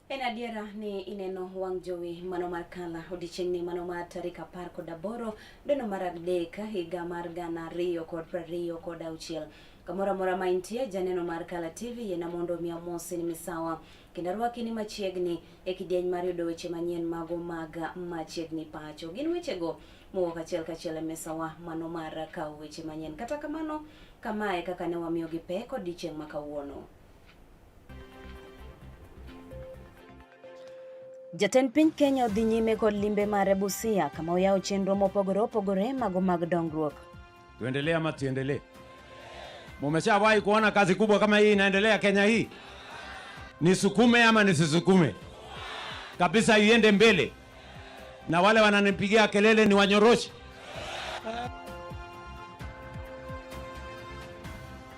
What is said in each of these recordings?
En adiera ni ineno wang' jowi mano mar Kala odiechieng'ni mano mar tarik 18 dweno mar adek higa mar 2026. Kamoro amora ma intie janeno mar Kala TV yiena mondo omi amosi ni misawa kendo arwaki ni machiegni e kidieny mar yudo weche manyien mago mag machiegni pacho. Gin wechego mowuok achiel kachiel e mesawa mano mar kawo weche manyien. Kata kamano, kamae kaka ne wamiyogi pek odiechieng' ma kawuono. Jatend piny Kenya odhi nyime kod limbe mare Busia kama oyawo chenro mopogore opogore mago mag dongruok. Tuendelee ama tuendelee? Mumeshawahi kuona kazi kubwa kama hii inaendelea Kenya hii? Nisukume ama nisisukume? Kabisa iende mbele. Na wale wananipigia kelele ni wanyoroshe.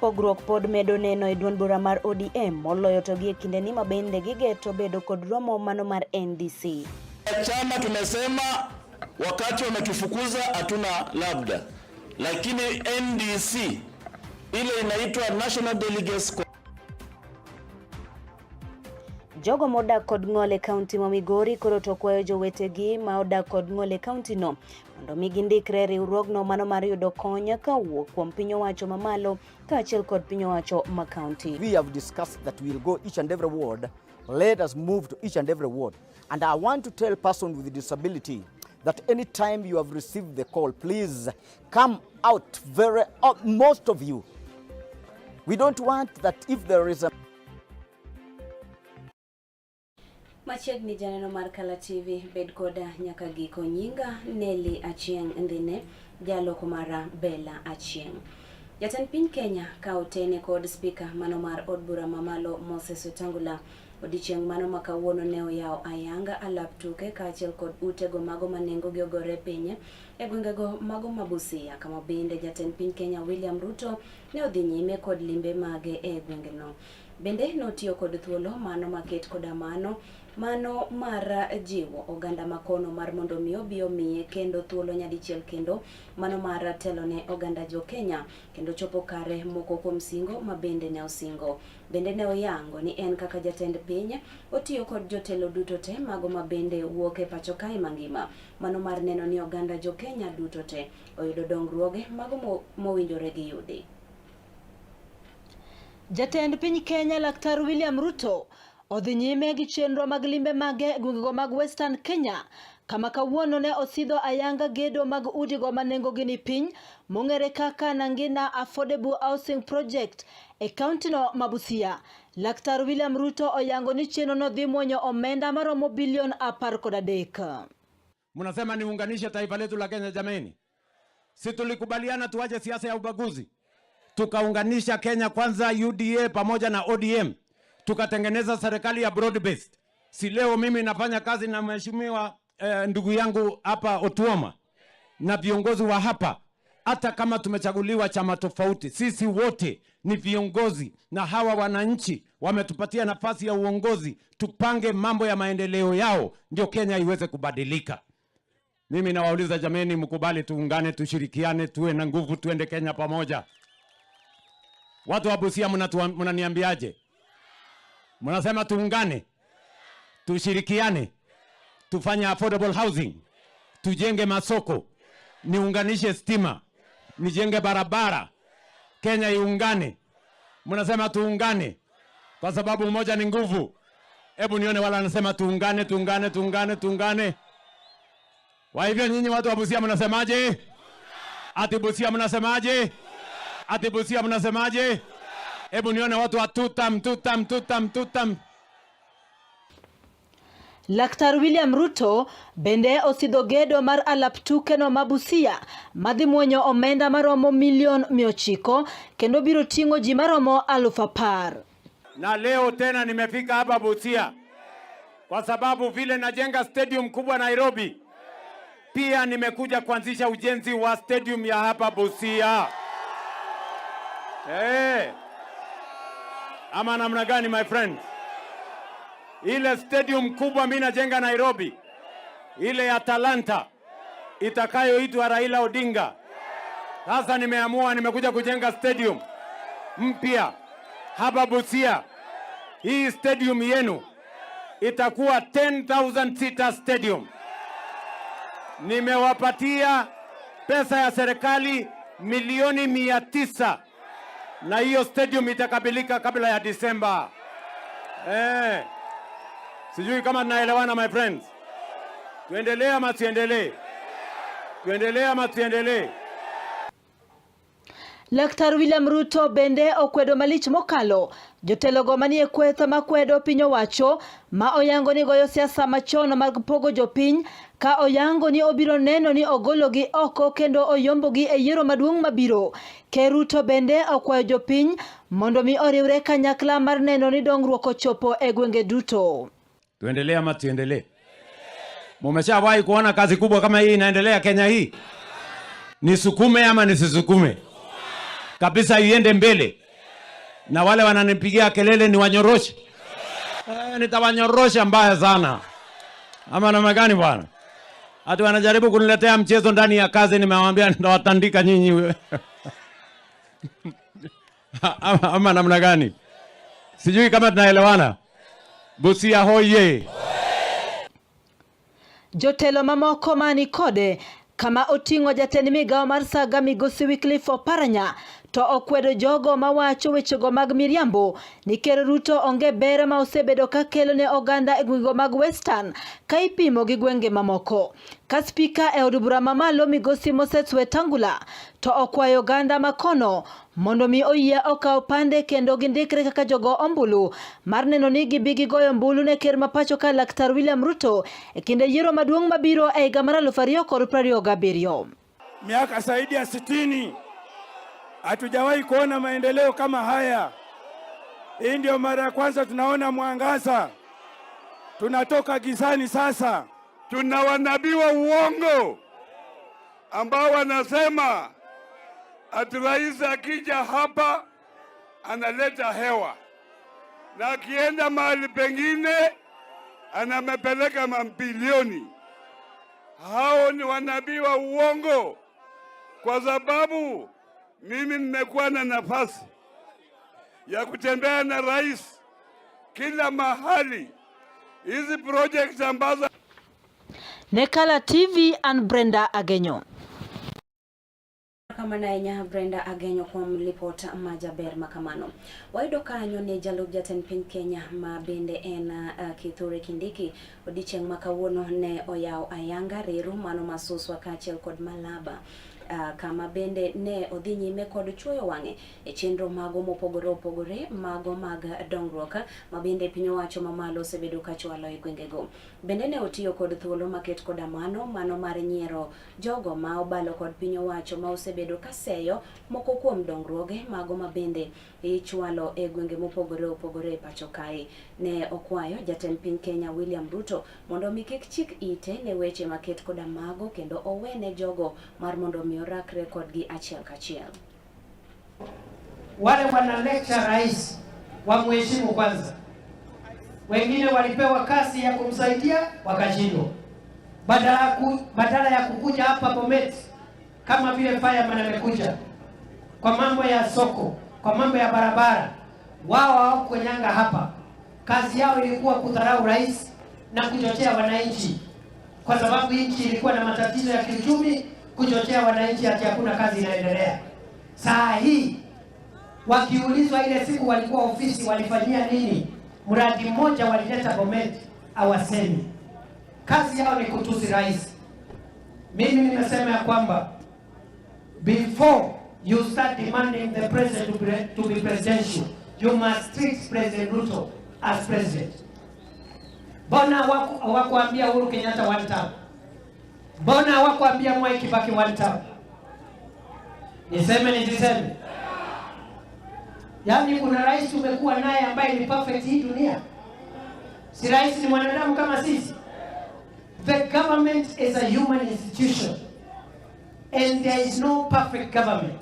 Pogruok pod medo neno e duond bura mar ODM moloyo to gi e kindeni ma bende gigeto bedo kod romo mano mar NDC. Chama tumesema wakati wametufukuza hatuna labda, lakini NDC ile inaitwa National Delegates Jogo modak kod ng'ol e kaunti ma Migori koro to kwayo jowetegi ma odak kod ng'ol e kaunti no mondo mi gindikre e riwruogno mano mar yudo kony kowuok kuom piny owacho mamalo kaachiel kod piny owacho ma kaunti. We have discussed that we'll go each and every ward. Let us move to each and every ward. And I want to tell person with disability that anytime you have received the call, please come out very, most of you. We don't want that if there is a Machiegni janeno mar Kala TV bed koda nyaka giko. Nyinga Nelly Achieng' Ndhine, jaloko mara Bella Achieng'. Jatend piny Kenya ka otene kod spika mano mar od bura mamalo Moses Wetangula odiechieng' mano ma kawuono ne oyawo ayanga alap tuke kaachiel kod utego mago ma nengogi ogore piny e gwengego mago ma Busia kama bende jatend piny Kenya William Ruto ne odhi nyime kod limbe mage e gwengeno. Bende notiyo kod thuolo mano maket koda mano mano mar jiwo oganda makono mar mondo mi obi omiye kendo thuolo nyadichiel kendo mano mar telo ne oganda jo Kenya kendo chopo kare moko kuom singo ma bende ne osingo. Bende ne oyango ni en kaka jatend piny otiyo kod jotelo duto te mago ma bende wuok e pacho kae mangima mano mar neno ni oganda jo Kenya duto te oyudo dongruoge mago mowinjore giyudi. Jatend piny Kenya Laktar William Ruto odhi nyime gi chenro mag limbe mage e gwengego mag Western Kenya kama kawuono ne osidho ayanga gedo mag udigo ma nengogi ni piny mong'ere kaka Nangina Affordable Housing Project e kauntino ma Busia. Laktar William Ruto oyango ni chenrono dhi muonyo omenda maromo bilion 13. Mnasema niunganishe taifa letu la Kenya jameni? Si tulikubaliana tuache siasa ya ubaguzi? Tukaunganisha Kenya Kwanza, UDA pamoja na ODM, tukatengeneza serikali ya broad based. Si leo mimi nafanya kazi na mheshimiwa ndugu yangu hapa Otuoma na viongozi wa hapa. Hata kama tumechaguliwa chama tofauti, sisi wote ni viongozi na hawa wananchi wametupatia nafasi ya uongozi, tupange mambo ya maendeleo yao ndio Kenya iweze kubadilika. Mimi nawauliza jameni, mkubali tuungane, tushirikiane, tuwe na nguvu, tuende Kenya pamoja. Watu wa Busia mnaniambiaje? Mnasema tuungane, tushirikiane, tufanye affordable housing, tujenge masoko, niunganishe stima, nijenge barabara, Kenya iungane. Mnasema tuungane kwa sababu umoja ni nguvu. Hebu nione wala anasema tuungane, tuungane, tuungane, tuungane. Kwa hivyo nyinyi watu wa Busia mnasemaje? Ati Busia mnasemaje? Ati Busia mnasemaje? Hebu nione watu wa tutam, tutam, tutam, tutam. Laktar William Ruto bende osidho gedo mar alap tukeno ma Busia madhi muonyo omenda maromo milion 900 kendo biro ting'o ji maromo 10,000. Na leo tena nimefika hapa Busia kwa sababu vile najenga stadium kubwa Nairobi, pia nimekuja kuanzisha ujenzi wa stadium ya hapa Busia. Ama namna gani my friends? Ile stadium kubwa mimi najenga Nairobi, ile ya Talanta itakayoitwa Raila Odinga. Sasa nimeamua nimekuja kujenga stadium mpya hapa Busia. Hii stadium yenu Itakuwa 10,000 seater stadium. Nimewapatia pesa ya serikali milioni 900 na hiyo stadium itakamilika kabla ya Disemba. Sijui kama tunaelewana, my friends. Tuendelee ama tuendelee? Tuendelee ama tuendelee? Laktar William Ruto bende okwedo malich mokalo jotelogo manie kweth makwedo piny owacho ma oyango ni goyo siasa machon mag pogo jopiny ka oyango ni obiro neno ni ogologi oko kendo oyombogi e yiero maduong' mabiro. Ker Ruto bende okwayo jopiny mondo mi oriwre kanyakla mar neno ni dongruok ochopo e gwenge duto. Tuendelee ama tuendelee? Mumeshawahi kuona kazi kubwa kama hii inaendelea Kenya hii? Nisukume ama nisisukume? Kabisa iende mbele. Na wale wananipigia kelele ni wanyoroshe. Nitawanyorosha mbaya sana. Ama namna gani bwana? Hata wanajaribu kuniletea mchezo ndani ya kazi, nimewaambia nitawatandika nyinyi. Ama namna gani? Sijui kama tunaelewana. Busia hoye. Jotelo mamoko mani kode kama oting'o jatend migawo mar Saga Migosi Wycliffe Oparanya to okwedo jogo mawacho wechego mag miriambo ni Ker Ruto onge ber ma osebedo ka kelo ne oganda e gwengego mag Western ka ipimo gi gwenge mamoko. Ka spika e od bura mamalo Migosi Moses Wetangula to okwayo oganda makono mondo mi oyie okaw pande kendo gindikre kaka jogo ombulu mar neno ni gibi gigoyo ombulu ne ker ma pacho ka Laktar William Ruto e kinde yiero maduong' mabiro e higa mar 2027. Miaka zaidi ya 60 hatujawahi kuona maendeleo kama haya. Hii ndio mara ya kwanza tunaona mwangaza, tunatoka gizani sasa. Tuna wanabii wa uongo ambao wanasema ati rais akija hapa analeta hewa na akienda mahali pengine anamepeleka mabilioni. Hao ni wanabii wa uongo, kwa sababu mimi nimekuwa na nafasi ya kutembea na rais kila mahali. Hizi project ambazo Nekala TV and Brenda Agenyo. Kamano ahinya Brenda Agenyo kuom lipot ma jaber makamano. Wayudo kanyo ni jalup jatend piny Kenya ma bende en Kithure Kindiki odiochieng' ma kawuono ne oyawo ayanga reru mano ma Suswa kaachiel kod Malaba. Kama bende ne odhi nyime kod chuoyo wang'e e chenro mago mopogore opogore mago mag dongruok ma bende piny owacho mamalo osebedo ka chwalo e gwengego. Bende ne otiyo kod thuolo maket koda mano mar nyiero jogo ma obalo kod piny owacho ma osebedo ka seyo moko kuom dongruoge mago ma bende ichwalo e gwenge mopogore opogore e pacho kae. Ne okwayo jatend piny Kenya William Ruto mondo mi kik chik ite ne weche maket koda mago kendo owene jogo mar mondo mi orakre kodgi achiel kachiel. Wale wana lecture rais wamheshimu kwanza. Wengine walipewa kazi ya kumsaidia wakashindwa. Badala ya kukuja hapa Bomet kama vile fireman amekuja kwa mambo ya soko, kwa mambo ya barabara, wao hawakukanyanga hapa. Kazi yao ilikuwa kudharau rais na kuchochea wananchi, kwa sababu nchi ilikuwa na matatizo ya kiuchumi, kuchochea wananchi ati hakuna kazi inaendelea. Saa hii wakiulizwa ile siku walikuwa ofisi walifanyia nini, mradi mmoja walileta Bomet, hawasemi. Kazi yao ni kutusi rais. Mimi nimesema ya kwamba before you start demanding the president to be presidential, you must treat President Ruto as president. Mbona hawakuambia Uhuru Kenyatta one term? Mbona hawakuambia Mwai Kibaki one term? Niseme nisiseme? Yaani kuna rais umekuwa naye ambaye ni perfect hii dunia? Si rais ni mwanadamu kama sisi? The government is a human institution and there is no perfect government.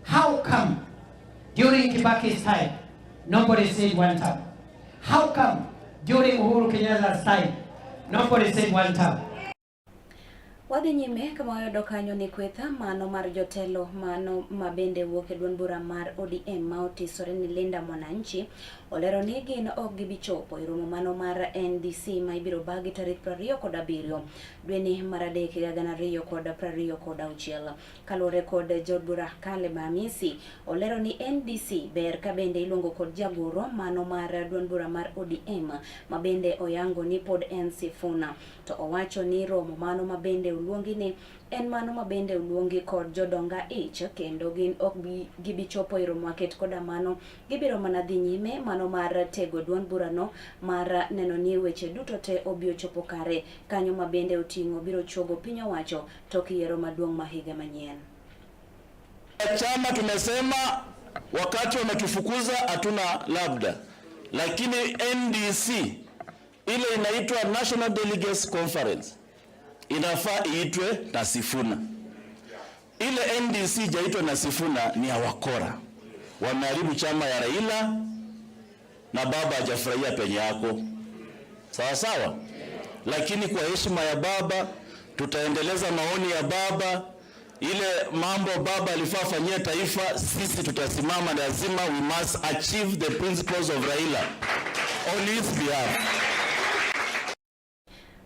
How come during Kibaki's time nobody said one term? How come during Uhuru Kenyatta's time nobody said one term? Wadhi nyime kama wayudo kanyo ni kweth mano mar jotelo mano ma bende wuok e duond bura mar ODM ma otisore ni Linda Mwananchi olero ni gin ok gibi chopo e romo mano mar NDC ma ibiro bagi tarik 27 dweni mar adek higa 2026. Kaluwore kod jaod bura Caleb Amisi, olero ni NDC ber ka bende iluongo kod jagoro mano mar duond bura mar ODM ma bende oyango ni pod en Sifuna. To owacho ni romo mano ma bende oluongi ni en mano ma bende oluongi kod jodonga ich kendo gin ok gibi chopo e romo maket koda mano gibiro mana dhi nyime mano mar tego duond burano mar neno ni weche duto te obi ochopo kare kanyo ma bende oting'o biro chuogo piny owacho tok yiero maduong' ma higa manyien. Chama tumesema wakati wametufukuza hatuna labda, lakini NDC ile inaitwa National Delegates Conference inafaa iitwe na Sifuna. Ile NDC ijaitwa na Sifuna ni ya wakora, wameharibu chama ya Raila na baba hajafurahia penye yako, sawa sawa. Lakini kwa heshima ya baba tutaendeleza maoni ya baba. Ile mambo baba alifaa fanyia taifa, sisi tutasimama, lazima we must achieve the principles of Raila on his behalf.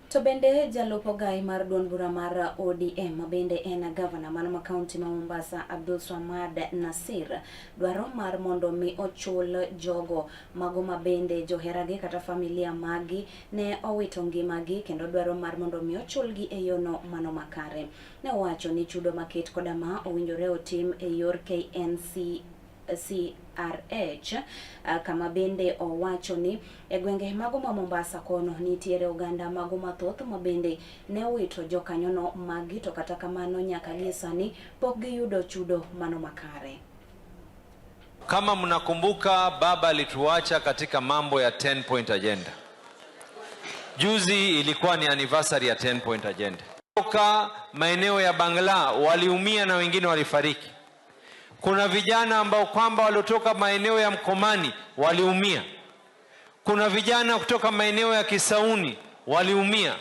To bende jalup ogai mar duond bura mar ODM ma bende en gavana mano ma kaunti ma Mombasa Abdul Swamad Nasir dwaro mar mondo mi ochul jogo mago ma bende joheragi kata familia magi ne owito ngimagi kendo dwaro mar mondo mi ochulgi e yono mano makare. Ne owacho ni chudo maket koda ma owinjore otim e yor KNC CRH kama bende owacho ni e gwenge mago ma Mombasa kono nitiere oganda mago mathoth ma bende ne owito jokanyono magi to kata kamano nyaka gie sani pok giyudo chudo mano makare. Kama mnakumbuka, baba alituacha katika mambo ya 10 point agenda. Juzi ilikuwa ni anniversary ya 10 point agenda. Toka maeneo ya Bangla waliumia na wengine walifariki. Kuna vijana ambao kwamba waliotoka maeneo ya Mkomani waliumia. Kuna vijana kutoka maeneo ya Kisauni waliumia.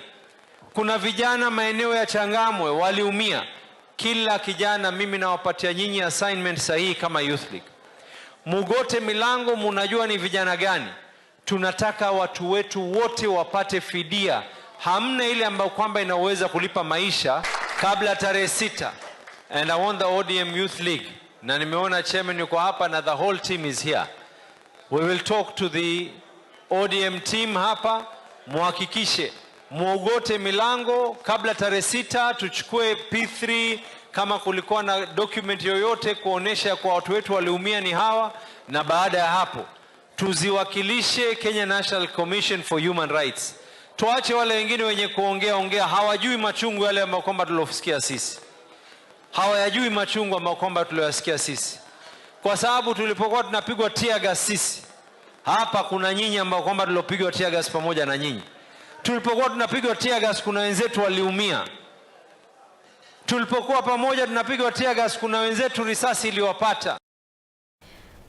Kuna vijana maeneo ya Changamwe waliumia. Kila kijana, mimi nawapatia nyinyi assignment sahihi kama Youth League. Mugote milango, munajua ni vijana gani. Tunataka watu wetu wote wapate fidia. Hamna ile ambayo kwamba inaweza kulipa maisha kabla tarehe 6. And I want the ODM Youth League, na nimeona chairman yuko hapa na the whole team is here. We will talk to the ODM team hapa, muhakikishe muogote milango kabla tarehe 6, tuchukue P3 kama kulikuwa na document yoyote kuonesha kwa watu wetu waliumia ni hawa, na baada ya hapo tuziwakilishe Kenya National Commission for Human Rights. Tuache wale wengine wenye kuongea ongea, hawajui machungu yale ambayo kwamba tulosikia sisi, hawayajui machungu ambayo kwamba tuliyosikia sisi, kwa sababu tulipokuwa tunapigwa tear gas sisi hapa, kuna nyinyi ambao kwamba tulopigwa tear gas pamoja na nyinyi. Tulipokuwa tunapigwa tear gas, kuna wenzetu waliumia. Tulipokuwa pamoja tunapigwa tear gas, kuna wenzetu risasi iliwapata.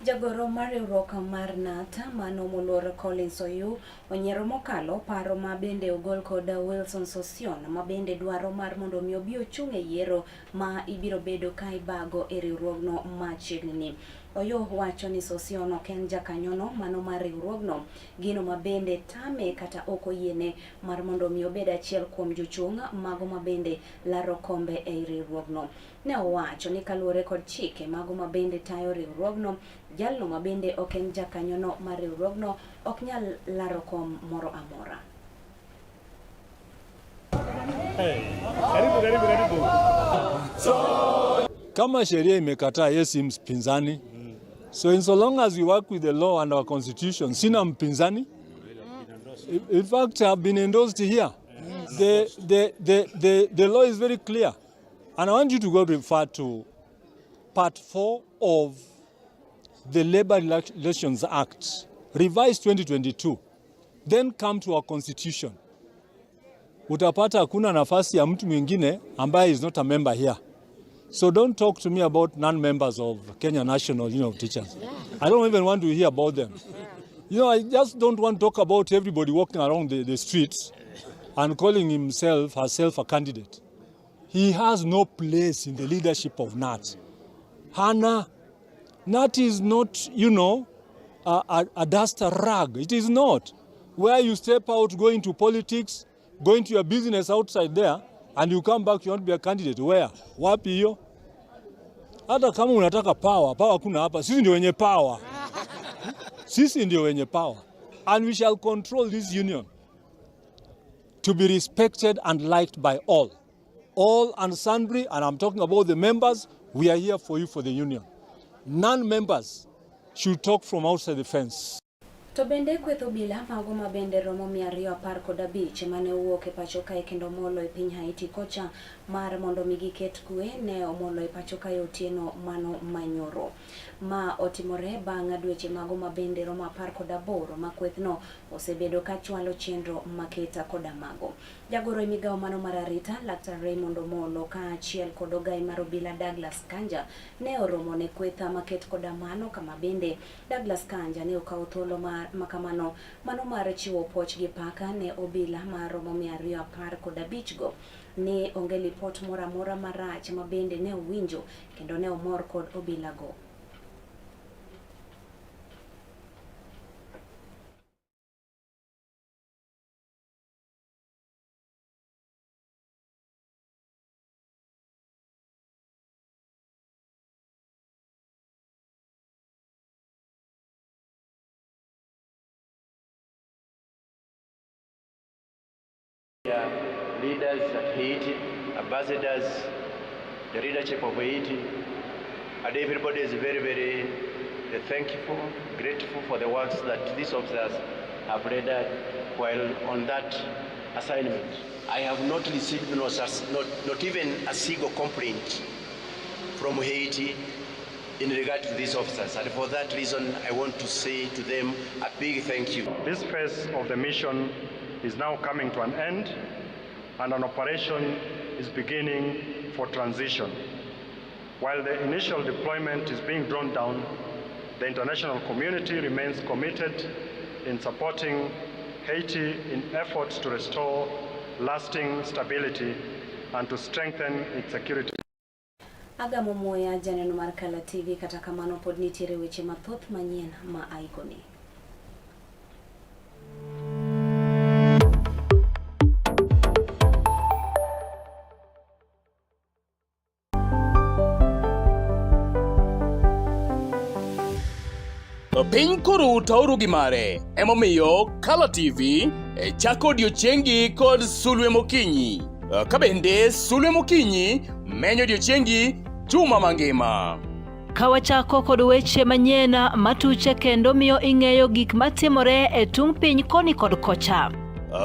Jagoro mar riwruok mar NAT mano moluor Collins Oyu onyiero mokalo paro ma bende ogol kod Wilson Sossion ma bende dwaro mar mondo mi obi ochung' e yiero ma ibiro bedo ka ibago e riwruogno machiegni ni. Oyu wacho ni Sossion ok en jakanyono mano mar riwruogno, gino ma bende tame kata ok oyiene mar mondo mi obed achiel kuom jochung' mago ma bende laro kombe ei riwruogno. Ne owacho ni kaluwore kod chike mago ma bende tayo riwruogno, jalno ma bende ok en jakanyono mar riwruogno ok nyal laro kom moro amora. Karibu, karibu, karibu. Kama sheria imekataa, yeye si mpinzani. So in so long as we work with the law and our constitution, sina mpinzani. In fact, I've been endorsed here. The law is very clear. And I want you to go refer to part 4 of the Labor Relations Act, revised 2022. Then come to our constitution. Utapata hakuna nafasi ya mtu mwingine ambaye is not a member here. So don't talk to me about non-members of Kenya National Union of Teachers. I don't even want to hear about them. You know, I just don't want to talk about everybody walking around the streets and calling himself, herself a candidate. He has no place in the leadership of KNUT. Hana, KNUT is not, you know, a duster rag. It is not. Where you step out, go into politics, go into your business outside there, and you come back, you want to be a candidate. Where? Wapi hiyo? Hata kama unataka power, power kuna hapa. Sisi ndio wenye power. Sisi ndio wenye power. And we shall control this union to be respected and liked by all. All and sundry, and I'm talking about the members, we are here for you for the union. Non-members should talk from outside the fence. To bende kweth obila mago ma bende romo 215 mane owuok e pacho kae kendo molo e piny Haiti kocha mar mondo mi giket kwe ne omolo e pacho kae otieno mano manyoro. Ma otimore bang' dweche mago ma bende romo 18 ma kwethno osebedo ka chwalo chenro maketa koda mago. Jagoro e migawo mano mar arita Laktar Raymond Omolo kaachiel kod ogai mar obila Douglas Kanja ne oromo ne kwetha maket koda mano kama bende Douglas Kanja ne okawo thuolo makamano mano mar chiwo puoch gi paka ne obila maromo 215 go ni onge lipot moro amora marach ma bende ne owinjo kendo ne omor kod obila go. Leaders at Haiti, ambassadors, the leadership of Haiti, and everybody is very, very thankful, grateful for the works that these officers have rendered while on that assignment. I have not received not even a single complaint from Haiti in regard to these officers, and for that reason I want to say to them a big thank you. This phase of the mission is now coming to an end, and an operation is beginning for transition. While the initial deployment is being drawn down, the international community remains committed in supporting Haiti in efforts to restore lasting stability and to strengthen its security. Agamo Moya, janeno mar Kala TV, kata kamano pod nitiere weche mathoth manyien ma aikoni. Piny koro taoru gi mare, emomiyo Kala TV chako odiochiengi kod sulwe mokinyi. Ka bende sulwe mokinyi menyo odiochiengi juma mangima. Kawachako kod weche manyien matuche kendo miyo ing'eyo gik matimore e tung' piny koni kod kocha.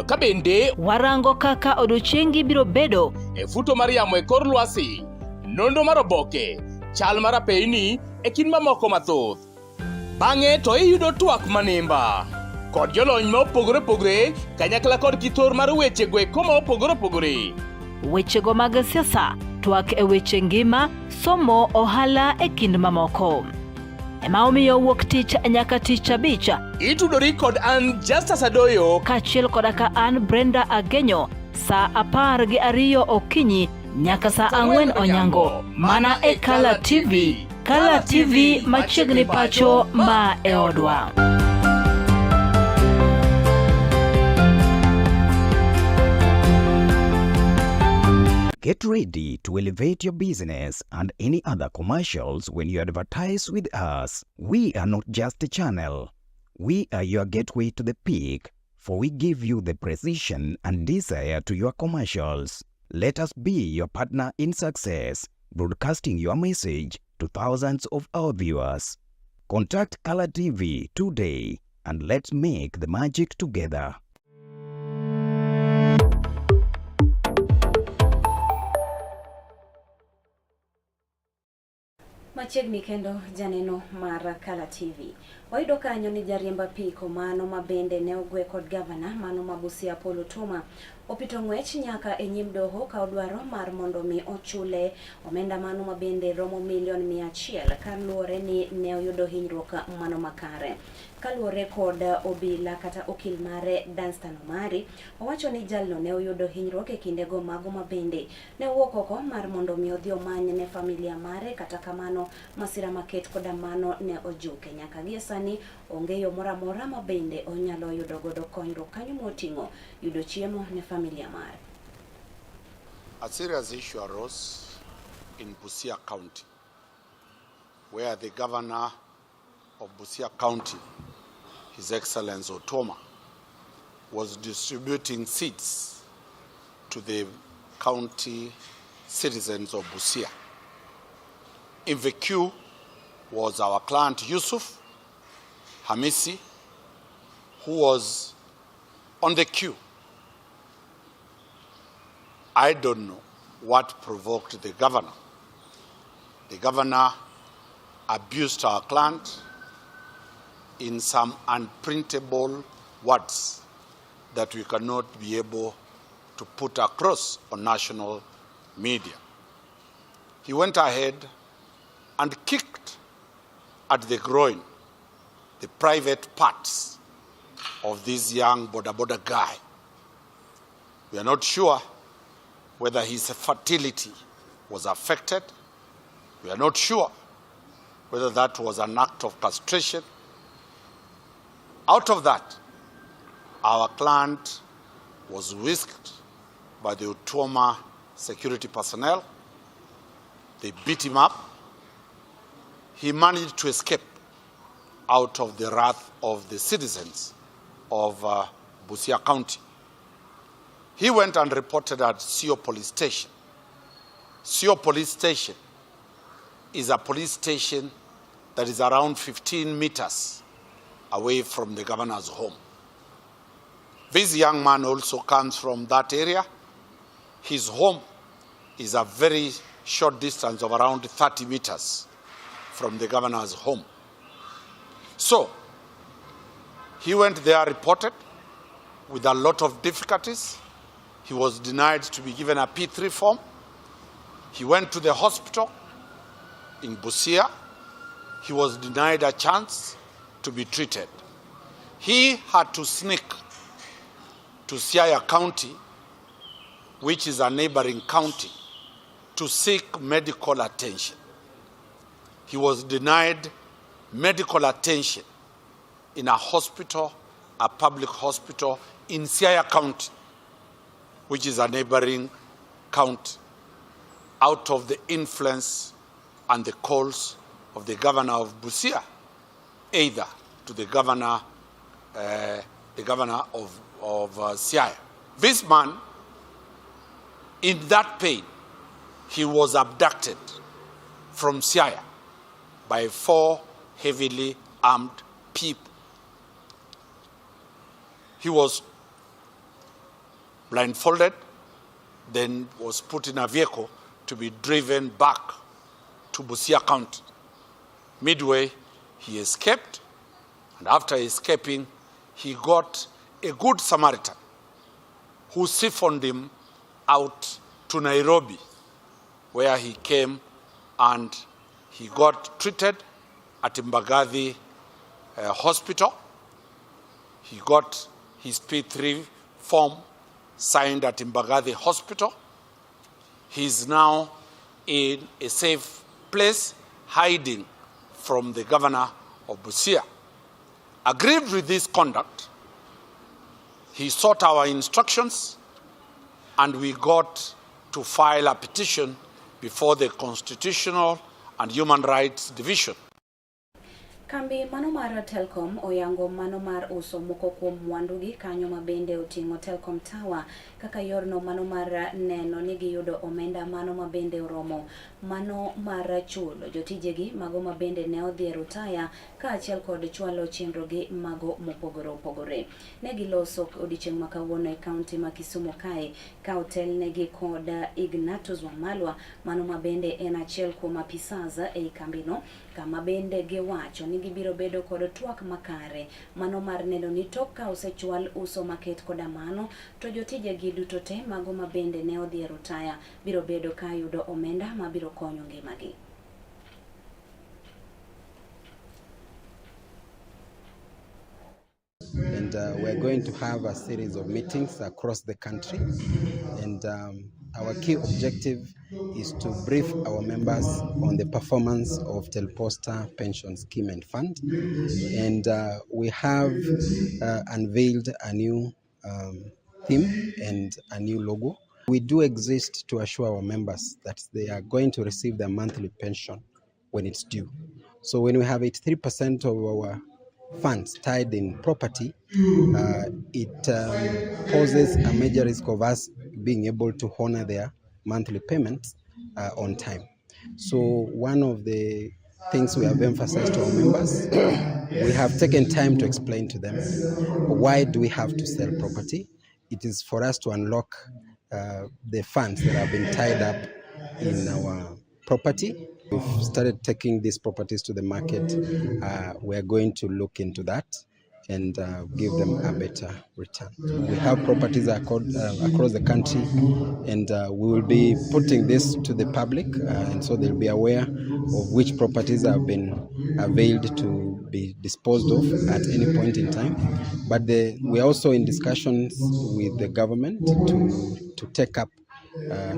Ka bende warango kaka odiochiengi biro bedo e futo mar yamo e kor lwasi, nonro mar oboke, chal mar apeyni e kind mamoko mathoth. Bang'e to iyudo twak manimba kod jolony ma opogore opogore kanyakla kod kithor mar wechego eko ma opogore opogore. Wechego mag siasa, twak e weche ngima, somo, ohala e kind mamoko. Ema omiyo wuok tich nyaka tich abich. Itudori kod an Justus Adoyo kaachiel koda ka an Brenda Agenyo saa 12 okinyi nyaka saa 4 onyango mana e Kala TV. Kala TV machiegni pacho ma e odwa. Get ready to elevate your business and any other commercials when you advertise with us. We are not just a channel. We are your gateway to the peak, for we give you the precision and desire to your commercials. Let us be your partner in success, broadcasting your message to thousands of our viewers. Contact Kala TV today and let's make the magic together. Machiegni kendo janeno mar Kala TV. Wayudo kanyo ni jariemb apiko mano ma bende ne ogwe kod gavana mano ma Busia Paul Otuoma opito ng'wech nyaka e nyim doho ka odwaro mar mondo mi ochule omenda mano ma bende romo milion 100 kaluwore ni ne oyudo hinyruok mano makare. Kaluwore kod obila kata okil mare Danstan Omari, owacho ni jalno ne oyudo hinyruok e kindego mago ma bende ne owuok oko mar mondo mi odhi omany ne familia mare kata kamano masira maket koda mano ne ojuke. Nyaka gie sani onge yo moro amora ma bende onyalo yudo godo konyruok kanyo moting'o yudo chiemo ne familia mare. A serious issue arose in Busia County, where the governor of Busia County, His Excellency Otuoma, was distributing seeds to the county citizens of Busia. In the queue was our client Yusuf Hamisi, who was on the queue. I don't know what provoked the governor. The governor abused our client in some unprintable words that we cannot be able to put across on national media. He went ahead and kicked at the groin, the private parts of this young boda boda guy. We are not sure whether his fertility was affected. We are not sure whether that was an act of castration. Out of that, our client was whisked by the Otuoma security personnel. They beat him up. He managed to escape out of the wrath of the citizens of Busia County. He went and reported at Sio Police Station. Sio Police Station is a police station that is around 15 meters away from the governor's home. This young man also comes from that area. His home is a very short distance of around 30 meters from the governor's home. So, he went there, reported with a lot of difficulties. He was denied to be given a P3 form. He went to the hospital in Busia. He was denied a chance to be treated. He had to sneak to Siaya County, which is a neighboring county, to seek medical attention. He was denied medical attention in a hospital, a public hospital in Siaya County, which is a neighboring county, out of the influence and the calls of the governor of Busia, either to the governor, of Siaya. This man, in that pain, he was abducted from Siaya by 4 heavily armed people. He was blindfolded, then was put in a vehicle to be driven back to Busia County. Midway, he escaped, and after escaping, he got a good Samaritan who siphoned him out to Nairobi, where he came and he got treated at Mbagathi Hospital. He got his P3 form signed at Mbagathi Hospital. He is now in a safe place, hiding from the governor of Busia. Aggrieved with this conduct, he sought our instructions, and we got to file a petition before the Constitutional and Human Rights Division. Kambi mano mar Telkom oyango mano mar uso moko kuom mwandugi kanyo ma bende oting'o Telkom Tower kaka yorno mano mar neno ni giyudo omenda mano ma bende oromo mano mar chulo jotijegi mago ma bende ne odhi e rutaya kaachiel kod chwalo chenrogi mago mopogore opogore. Ne giloso odiechieng' ma kawuono e kaunti ma Kisumu kae ka otelnegi kod Ignatius Wamalwa mano ma bende en achiel kuom apisas ei kambino kama bende giwacho ni gibiro bedo kod twak makare mano mar neno ni tok ka osechwal uso maket koda mano to jotijegi duto te mago ma bende ne odhi e rutaya biro bedo ka yudo omenda mabiro konyo ngimagi. And we're going to have a series of meetings across the country. And our key objective is to brief our members on the performance of Telposta Pension Scheme and Fund. And we have unveiled a new theme and a new logo. We do exist to assure our members that they are going to receive their monthly pension when it's due. So when we have 83% of our funds tied in property, it poses a major risk of us being able to honor their monthly payments on time. So one of the things we have emphasized to our members, we have taken time to explain to them why do we have to sell property. It is for us to unlock the funds that have been tied up in our property. We've started taking these properties to the market. We are going to look into that and give them a better return. We have properties across the country, and we will be putting this to the public, and so they'll be aware of which properties have been availed to be disposed of at any point in time. But we are also in discussions with the government to take up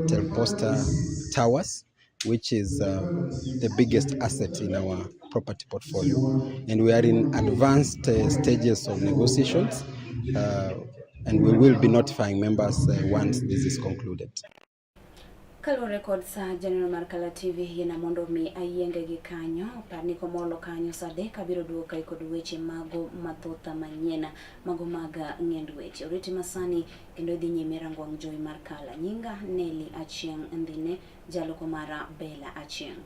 Telposta Towers, which is the biggest asset in our property portfolio. And we are in advanced stages of negotiations, and we will be notifying members once this is concluded. Kaluwore kod sa janeno mar Kala TV yiena mondo mi ayienge gi kanyo par ni komolo kanyo sa 3 abiro duogo kae kod weche mago mathoth manyien mago mag ng'end weche oriti masani kendo idhi nyime rango wang' jowi mar Kala nyinga Nelly Achieng' Ndhine jaloko mara Bella Achieng'.